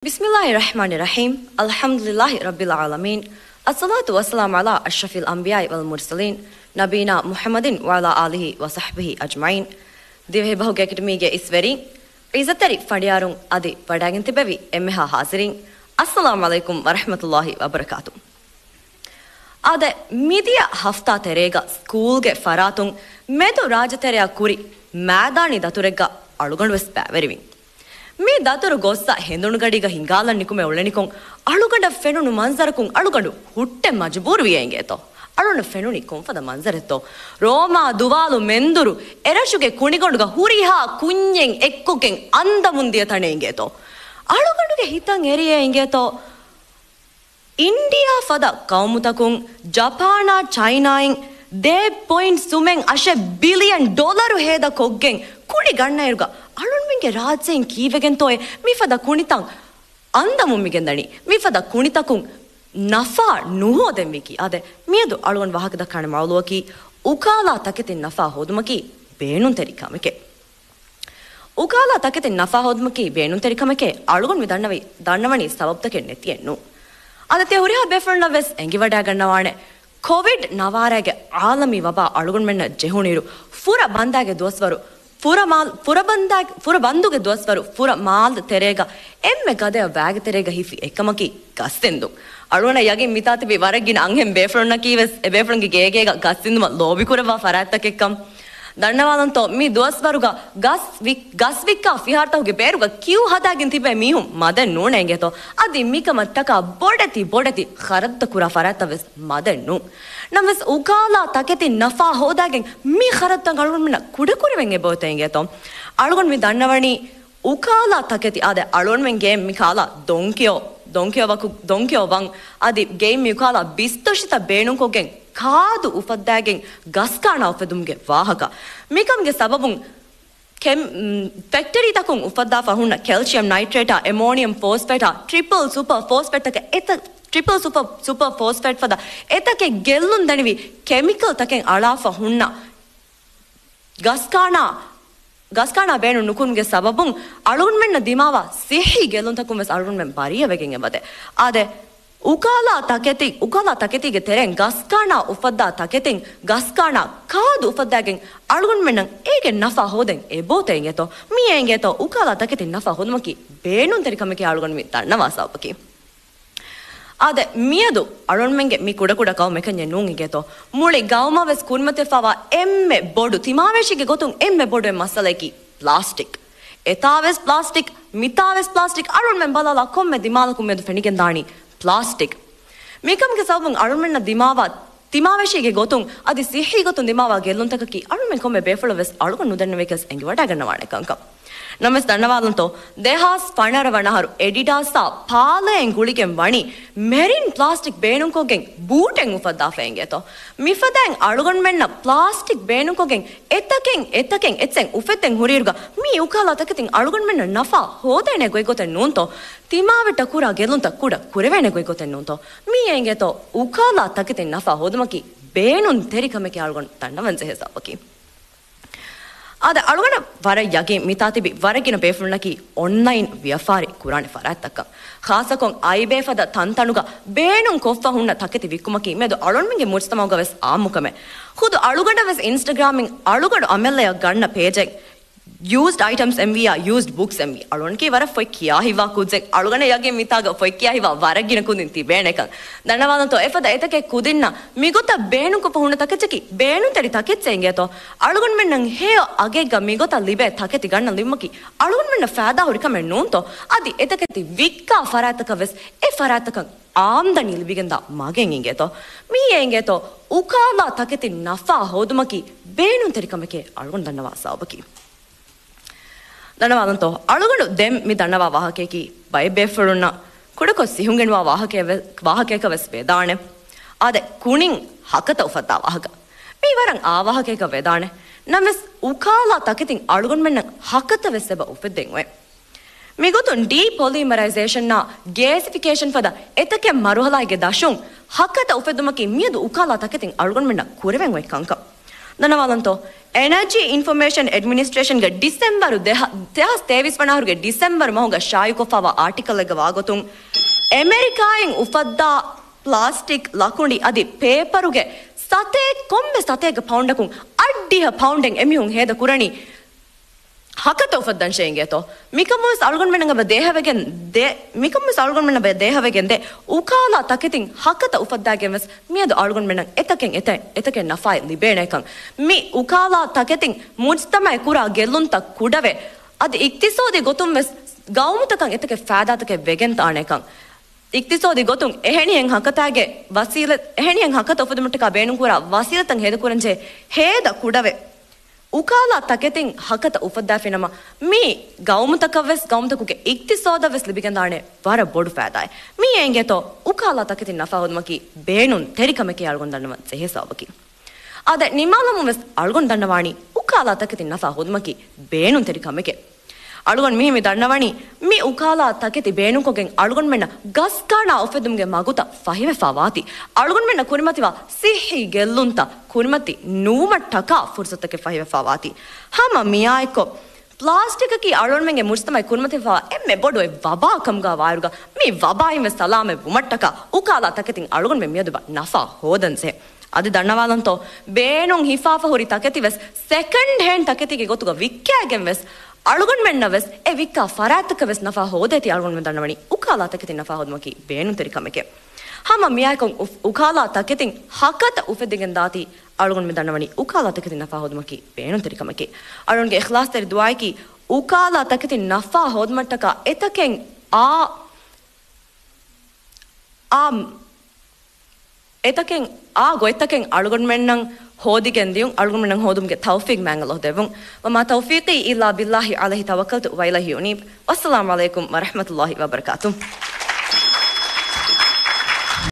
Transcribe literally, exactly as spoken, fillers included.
بسم الله الرحمن الرحيم. الحمد لله رب العالمين. الصلاة والسلام على أشرف الأنبياء والمرسلين نبينا محمد وعلى آله وصحبه أجمعين. ދިވެހިބަހުގެ އެކަޑަމީގެ އިސްވެރިން، ޢިއްޒަތްތެރި ފަނޑިޔާރުން އަދި ވަޑައިގެން ތިބެވި އެންމެހާ ޙާޟިރީން، އައްސަލާމު ޢަލައިކުމް ވަރަޙްމަތުﷲ ވަބަރަކާތު. އާދެ، މިދިޔަ ހަފްތާ ތެރޭގަ ސްކޫލްގެ ފަރާތުން މެދު ރާއްޖެތެރެއަށް ކުރި މައިދާނީ ދަތުރެއްގަ އަޅުގަނޑުވެސް ބައިވެރިވިން. މި ދަތުރު ގޮއްސަ ހެނދުނުގަޑީގަ ހިނގާލަން ނިކުމެ އުޅެނިކޮށް، އަޅުގަނޑަށް ފެނުނު މަންޒަރަކުން އަޅުގަނޑު ހުއްޓެއް މަޖުބޫރުވިއޭ އިނގޭތޯ. އަޅުގަނޑަށް ފެނުނީ ކޮންފަދަ މަންޒަރެއްތޯ؟ ރޯމާ ދުވާލު މެންދުރު އެރަށުގެ ކުނިގޮނޑުގަ ހުރިހާ ކުންޏެއް އެއްކޮށްގެން އަނދަމުން ދިޔަ ތަނެއް އިނގޭތޯ. އަޅުގަނޑުގެ ހިތަށް އެރިއޭ އިނގޭތޯ. އިންޑިއާ ފަދަ ޤައުމުތަކުން، ޖަޕާނާ ޗައިނާއިން ދެ ޕޮއިންޓް ސުމެއް އަށެއް ބިލިއަން ޑޮލަރު ހޭދަ ކޮށްގެން ކުނި ގަންނައިރުގަ އަޅުންމެންގެ ރާއްޖެއިން ކީއްވެގެންތޯއޭ މިފަދަ ކުނިތައް އަނދަމުން މިގެންދަނީ؟ މިފަދަ ކުނިތަކުން ނަފާ ނުހޯދެންވީކީ؟ އާދެ، މިއަދު އަޅުގަނޑު ވާހަކަދައްކާނެ މައުޟޫޢަކީ އުކާލާ ތަކެތިން ނަފާ ހޯދުމަކީ ބޭނުންތެރި ކަމެކޭ. އުކާލާ ތަކެތިން ނަފާ ހޯދުމަކީ ބޭނުންތެރި ކަމެކޭ، އަޅުގަނޑު މި ދަންނަވި، ދަންނަވަނީ ސަބަބުތަކެއް ނެތިއެއް ނޫން. އަދި ތިޔަ ހުރިހާ ބޭފުޅުންނަށް ވެސް އެނގިވަޑައިގަންނަވާނެ، ކޮވިޑް ނަވާރައިގެ ޢާލަމީ ވަބާ އަޅުގަނޑުމެންނަށް ޖެހުނުއިރު، ފުރަ ބަންދާގެ ދުވަސްވަރު، ފުރަ މާލް، ފުރަ ބަންދާ، ފުރަ ބަންދުގެ ދުވަސްވަރު، ފުރަ މާލް ތެރޭގަ އެންމެ ގަދަޔަށް ވައިގެ ތެރޭގަ ހިފި އެއްކަމަކީ ގަސް އެނދުން. އަޅުގަނޑަށް ޔަގީން މިތާ ތިބި ވަރަށް ގިނަ އަންހެން ބޭފުޅުންނަކީ ވެސް އެބޭފުޅުންގެ ގޭގޭގަ ގަސް އެނދުމަށް ލޯބިކުރައްވާ ފަރާތްތަކެއްކަން. ދަންނަވާލަންތޯ، މި ދުވަސްވަރުގަ ގަސް ވި-، ގަސް ވިއްކާ ފިހާރަތަކުގެ ބޭރުގަ ކިއު ހަދާގެން ތިބޭ މީހުން މަދެއް ނޫނޭ އިނގޭތޯ. އަދި މިކަމަށްޓަކާ ބޮޑެތި ބޮޑެތި ޚަރަދުތައް ކުރާ ފަރާތްތައް ވެސް މަދެއް ނޫން. ނަމަވެސް އުކާލާ ތަކެތިން ނަފާ ހޯދާގެން މި ޚަރަދުތައް އަޅުގަނޑުމެންނަށް ކުޑަކުރެވެން އެބައޮތޭ އިނގޭތޯ. އަޅުގަނޑު މި ދަންނަވަނީ އުކާލާ ތަކެތި، އާދެ، އަޅުގަނޑުމެން ގޭ މި ކާލާ ދޮންކިޔޯ، ދޮންކިޔޯ ވަކު، ދޮންކިޔޯ ވަން، އަދި ގެއިން މި އުކާލާ ބިސްތޮށިތައް ބޭނުންކޮށްގެން ކާދު އުފައްދާގެން ގަސްކާނާ އުފެދުމުގެ ވާހަކަ. މިކަމުގެ ސަބަބުން ކެމް-، މް، ފެކްޓަރީތަކުން އުފައްދާފަ ހުންނަ ކެލްޝިއަމް ނައިޓްރޭޓާ، އެމޯނިއަމް ފޯސްފޭޓާ، ޓްރިޕަލް ސުޕަ ފޯސްފޭޓްތަކަށް އެތަ-، ޓްރިޕަލް ސުޕަ، ސުޕަ ފޯސްފޭޓް ފަދަ އެތަކެއް ގެއްލުން ދަނިވި ކެމިކަލްތަކެއް އަޅާފަ ހުންނަ ގަސްކާނާ، ގަސްކާނާ ބޭނުން ނުކުރުމުގެ ސަބަބުން އަޅުގަނޑުމެންނަށް ދިމާވާ ސިއްހީ ގެއްލުންތަކުން ވެސް އަޅުގަނޑުމެން ބަރީއަވެގެން އެބަދޭ. އާދެ، އުކާލާ ތަކެތި، އުކާލާ ތަކެތީގެ ތެރެއިން ގަސްކާނާ އުފައްދާ ތަކެތިން ގަސްކާނާ ކާދު އުފައްދާގެން އަޅުގަނޑުމެންނަށް އޭގެ ނަފާ ހޯދެން އެބައޮތޭ އިނގޭތޯ. މިއޭ އިނގޭތޯ އުކާލާ ތަކެތިން ނަފާ ހޯދުމަކީ ބޭނުންތެރި ކަމެކޭ އަޅުގަނޑު މި ދަންނަވާ ސަބަބަކީ. އާދެ، މިއަދު އަޅުންމެންގެ މި ކުޑަކުޑަ ޤައުމެކަންޏެއް ނޫން އިނގޭތޯ. މުޅި ގައުމަށް ވެސް ކުރިމަތިވެފައިވާ އެންމެ ބޮޑު، ތިމާވެށީގެ ގޮތުން އެންމެ ބޮޑު މައްސަލައަކީ ޕްލާސްޓިކް. އެތާ ވެސް ޕްލާސްޓިކް، މިތާ ވެސް ޕްލާސްޓިކް، އަޅުންމެން ބަލާލާ ކޮންމެ ދިމާލަކުން މިއަދު ފެނިގެން ދާނީ ޕްލާސްޓިކް. މިކަމުގެ ސަބަބުން އަޅުންމެންނަށް ދިމާވާ، ތިމާވެށީގެ ގޮތުން އަދި ސިއްހީ ގޮތުން ދިމާވާ ގެއްލުންތަކަކީ އަޅުންމެން ކޮންމެ ބޭފުޅަށް ވެސް އަޅުގަނޑު ނުދަންނަވިޔަކަސް އެނގިވަޑައިގަންނަވާނެ ކަންކަން. ނަމަވެސް ދަންނަވާލަންތޯ، ދެހާސް ފަނަރަ ވަނަ އަހަރު އެޑިޑާސްއާ ޕާލޭއިން ގުޅިގެން ވަނީ މެރިން ޕްލާސްޓިކް ބޭނުންކޮށްގެން ބޫޓެއް އުފައްދާފައި އިނގޭތޯ. މިފަދައިން އަޅުގަނޑުމެންނަށް ޕްލާސްޓިކް ބޭނުންކޮށްގެން އެތަކެއް، އެތަކެއް އެއްޗެއް އުފެއްދެން ހުރިއިރުގަ މި އުކާލާ ތަކެތިން އަޅުގަނޑުމެންނަށް ނަފާ ހޯދޭނެ ގޮތްގޮތެއް ނޫންތޯ. ތިމާވެއްޓަށް ކުރާ ގެއްލުންތައް ކުޑަ ކުރެވޭނެ ގޮތްގޮތެއް ނޫންތޯ. މިއޭ އިނގޭތޯ އުކާލާ ތަކެތިން ނަފާ ހޯދުމަކީ ބޭނުންތެރި ކަމެކޭ އަޅުގަނޑު ދަންނަވަން ޖެހޭ ސަބަބަކީ. އާދެ، އަޅުގަނޑަށް ވަރަށް ޔަގީން މިތާ ތިބި ވަރަށް ގިނަ ބޭފުޅުންނަކީ އޮންލައިން ވިޔަފާރި ކުރާނެ ފަރާތްތަކަށް. ޚާއްޞަކޮށް އައިބޭ ފަދަ ތަންތަނުގަ ބޭނުން ކޮށްފަ ހުންނަ ތަކެތި ވިއްކުމަކީ މިއަދު އަޅުންމެންގެ މުޖްތަމައުގަ ވެސް އާއްމު ކަމެއް. ޚުދު އަޅުގަނޑަށް ވެސް އިންސްޓަގްރާމިން އަޅުގަނޑު އަމިއްލަޔަށް ގަންނަ ޕޭޖެއް ޔޫސްޑް އައިޓަމްސް އެމްވީއާ ޔޫސްޑް ބުކްސް އެމްވީ. އަޅުގަނޑަކީ ވަރަށް ފޮތް ކިޔާ ހިތްވާ ކުއްޖެއް. އަޅުގަނޑަށް ޔަގީން މިތާގަ ފޮތް ކިޔާ ހިތްވާ ވަރަށް ގިނަ ކުދިން ތިބޭނެކަން. ދަންނަވާލަންތޯ، އެފަދަ އެތަކެއް ކުދިންނަށް މިގޮތަށް ބޭނުންކޮށްފަ ހުންނަ ތަކެއްޗަކީ ބޭނުންތެރި ތަކެއްޗެއް އިނގޭތޯ. އަޅުގަނޑުމެންނަށް ހެޔޮ އަގެއްގަ މިގޮތަށް ލިބޭ ތަކެތި ގަންނަން ލިބުމަކީ އަޅުގަނޑުމެންނަށް ފައިދާ ހުރި ކަމެއް ނޫންތޯ. އަދި އެތަކެތި ވިއްކާ ފަރާތްތަކަށް ވެސް އެ ފަރާތްތަކަށް އާމްދަނީ ލިބިގެންދާ މަގެއް އިނގޭތޯ. މިއޭ އިނގޭތޯ އުކާލާ ތަކެތިން ނަފާ ހޯދުމަކީ ބޭނުންތެރި ކަމެކޭ އަޅުގަނޑު ދަންނަވާ ސަބަބަކީ. ދަންނަވާލަންތޯ، އަޅުގަނޑު ދެން މި ދަންނަވާ ވާހަކަޔަކީ ބައެއް ބޭފުޅުންނަށް ކުޑަކޮށް ސިހުންގެނުވާ ވާހަކައެއް ވެ-، ވާހަކަޔަކަށް ވެސް ވެދާނެ. އާދެ، ކުނިން ހަކަތަ އުފައްދާ ވާހަކަ. މީ ވަރަށް އާ ވާހަކަޔަކަށް ވެދާނެ. ނަމަވެސް އުކާލާ ތަކެތިން އަޅުގަނޑުމެންނަށް ހަކަތަ ވެސް އެބަ އުފެއްދެން އޮތް. މިގޮތުން ޑީޕޮލީމަރައިޒޭޝަންއާ ގޭސިފިކޭޝަން ފަދަ އެތަކެއް މަރުހަލާއެއްގެ ދަށުން ހަކަތަ އުފެއްދުމަކީ މިއަދު އުކާލާ ތަކެތިން އަޅުގަނޑުމެންނަށް ކުރެވެން އޮތް ކަންކަން. ދަންނަވާލަންތޯ؟ އެނަޖީ އިންފޮމޭޝަން އެޑްމިނިސްޓްރޭޝަންގެ ޑިސެމްބަރު ދެހަ-، ދެހާސް ތޭވީސް ވަނަ އަހަރުގެ ޑިސެމްބަރު މަހުގަ ޝާއިޢުކޮށްފަވާ އާޓިކަލެއްގަ ވާގޮތުން، އެމެރިކާއިން އުފައްދާ ޕްލާސްޓިކް ލަކުނޑި އަދި ޕޭޕަރުގެ ސަތޭކަ، ކޮންމެ ސަތޭކަ ޕައުންޑަކުން އަށްޑިހަ ޕައުންޑެއް އެމީހުން ހޭދަ ކުރަނީ ހަކަތަ އުފައްދަންށޭ އިނގޭތޯ. މިކަމުވެސް އަޅުގަނޑުމެންނަށް ދޭހަވެގެން ދޭ، މިކަމުވެސް އަޅުގަނޑުމެންނަށް ދޭހަވެގެން ދޭ އުކާލާ ތަކެތިން ހަކަތަ އުފައްދާގެން ވެސް މިއަދު އަޅުގަނޑުމެންނަށް އެތަކެއް އެތަ-، އެތަކެއް ނަފާއެއް ލިބޭނޭކަން. މި އުކާލާ ތަކެތިން މުޖްތަމައެ ކުރާ ގެއްލުންތައް ކުޑަވެ، އަދި އިޤްތިޞާދީ ގޮތުން ވެސް ގައުމުތަކަށް އެތަކެއް ފައިދާތަކެއް ވެގެން ދާނޭކަން. އިޤްތިޞާދީ ގޮތުން އެހެނިހެން ހަކަތާގެ ވަސީލަ-، އެހެނިހެން ހަކަތަ އުފެދުމަށްޓަކާ ބޭނުންކުރާ ވަސީލަތައް ހޭދަކުރަންޖެހޭ ހޭދަ ކުޑަވެ، އުކާލާ ތަކެތިން ހަކަތަ އުފައްދާފިނަމަ، މީ ގައުމުތަކަށްވެސް ގައުމުތަކުގެ އިޤްތިޞާދަށްވެސް ލިބިގެންދާނެ ވަރަށް ބޮޑު ފައިދާއެއް. މީ އެނގޭތޯ އުކާލާ ތަކެތިން ނަފާ ހޯދުމަކީ ބޭނުން ތެރިކަމެކޭ އަޅުގަނޑު ދަންނަވަން ޖެހޭ ސަބަބަކީ. އާދެ، ނިމާލަމުން ވެސް އަޅުގަނޑު ދަންނަވާނީ އުކާލާ ތަކެތިން ނަފާ ހޯދުމަކީ ބޭނުން ތެރި ކަމެކޭ. އަޅުގަނޑު މިހެން މި ދަންނަވަނީ، މި އުކާލާ ތަކެތި ބޭނުންކޮށްގެން އަޅުގަނޑުމެންނަށް ގަސްކާނާ އުފެދުމުގެ މަގުތައް ފަހިވެފާވާތީ، އަޅުގަނޑުމެންނަށް ކުރިމަތިވާ ޞިއްޙީ ގެއްލުންތައް ކުރިމަތި ނުވުމަށްޓަކާ ފުރުޞަތުތަކެއް ފަހިވެފާވާތީ. ހަމަ މިއާއެއްކޮށް، ޕްލާސްޓިކަކީ އަޅުގަނޑުމެންގެ މުޖްތަމައަށް ކުރިމަތިވާ އެންމެ ބޮޑު އެއް ވަބާ ކަމުގަ ވާއިރުގަ، މި ވަބާއިން ވެސް ސަލާމަތް ވުމަށްޓަކާ އުކާލާ ތަކެތިން އަޅުގަނޑުމެން މިއަދު ނަފާ ހޯދަންޖެހޭ. އަދި ދަންނަވާލަންތޯ، ބޭނުން ހިފާފަ ހުރި ތަކެތި ވެސް ސެކަންޑް ހޭންޑް ތަކެތީގެ ގޮތުގަ ވިއްކާގެން ވެސް އަޅުގަނޑުމެންނަށް ވެސް އެ ވިއްކާ ފަރާތްތަކަށް ވެސް ނަފާ ހޯދޭތީ އަޅުގަނޑުމެން ދަންނަވަނީ އުކާލާ ތަކެތިން ނަފާ ހޯދުމަކީ ބޭނުންތެރި ކަމެކޭ. ހަމަ މިއާއެކު އު-، އުކާލާ ތަކެތިން ހަކަތަ އުފެދިގެން ދާތީ އަޅުގަނޑުމެން ދަންނަވަނީ އުކާލާ ތަކެތިން ނަފާ ހޯދުމަކީ ބޭނުންތެރި ކަމެކޭ. އަޅުގަނޑުގެ އިޚްލާޞްތެރި ދުޢާއަކީ އުކާލާ ތަކެތިން ނަފާ ހޯދުމަށްޓަކާ އެތަކެއް އާ، އާ، އެތަކެއް އާ ގޮތްތަކެއް އަޅުގަނޑުމެންނަށް ހޯދިގެން ދިޔުން، އަޅުގަނޑުމެންނަށް ހޯދުމުގެ ތައުފީޤް މާތް ﷲ ދެއްވުން. وما توفيقي إلا بالله عليه توكلت وإليه أنيب. والسلام عليكم ورحمة الله وبركاته.